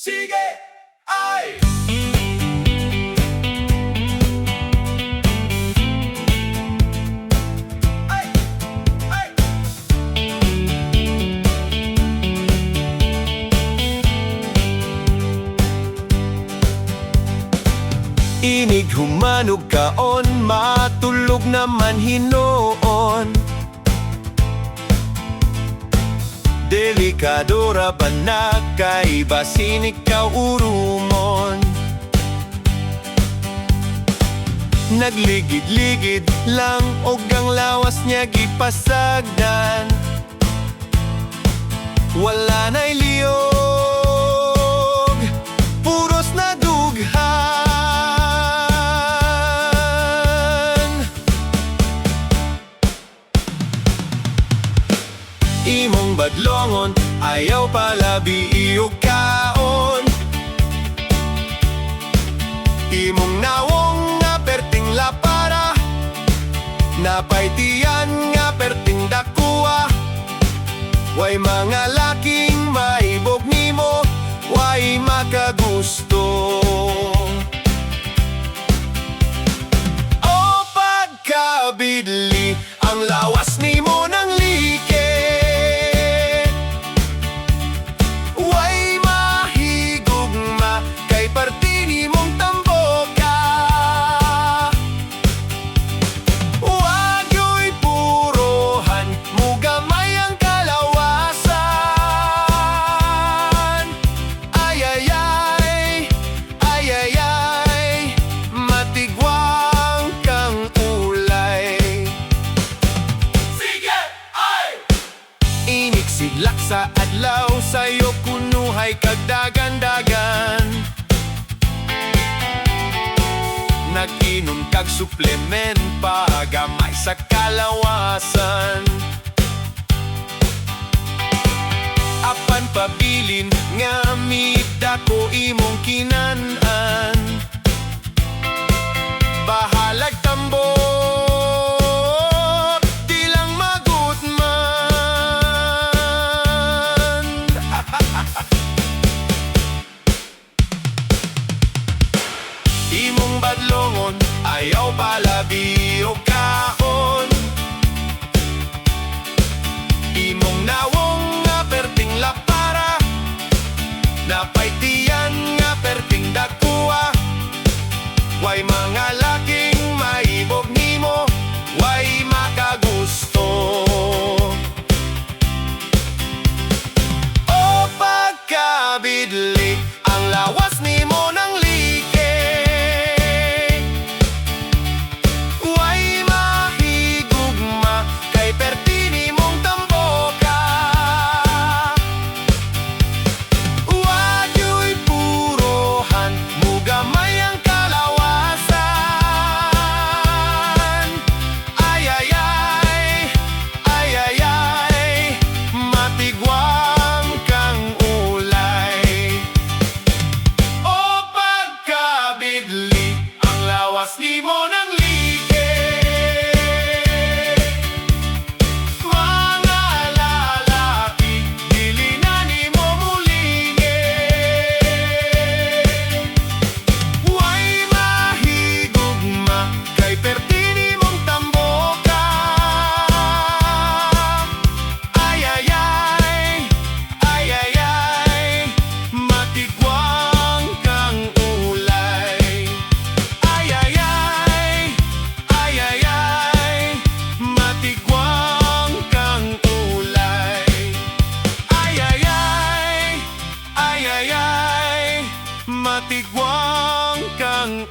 Sige! Ay! Ay! Ay! Inig human og kaon, matulog naman hinuon. Delikado ra ba na kay basin ikaw urumon? Nagligid-ligid lang og ang lawas niya gipasagdan. Wala na'y liog, puros na dughan. Imong badlongon, ayaw palabi og kaon. Imong nawong nga perting lapara, napay tiyan nga perting dakuha. Way mga laking maibog nimo, way makagusto. O pagkabidli, ang lawas nimo ng like. Way mahigugma kay parte nimong tamboka. Wa gyoy purohan, mugamay ang kalawasan. Ay ay ay, ay ay ay, matigwang kang ulay. Sige! Ay! Inig sidlak sa adlaw, sayo kunuhay kag dagan-dagan. Nag-inom kag supplement pagamay sa kalawasan. Apan pabilin nga midako imong kinan-an. Bahalag tambok, di lang magutman. Imong badlongon, ayaw palabi og kaon. Imong nawong nga perting lapara, napay tiyan nga perting dakuha. Way mga laking maibog nimo, way makagusto. O pagkabidli, ang lawas nimo ng like. Way mahigugma kay perti nimong tamboka. Wa gyoy purohan, mugamay ang kalawasan. Ay ay ay, ay ay ay, matigwang kang ulay. O pagkabidli, ang lawas nimo ng like. Mga lalaki, dili na nimo mulingi. Way mahigugma kay perti nimong tamboka. Ay ay ay, ay ay ay, matigwang kang ulay. Ay ay ay, ay ay ay, matigwang kang ulay. Ay ay ay, ay ay ay, matigwang kang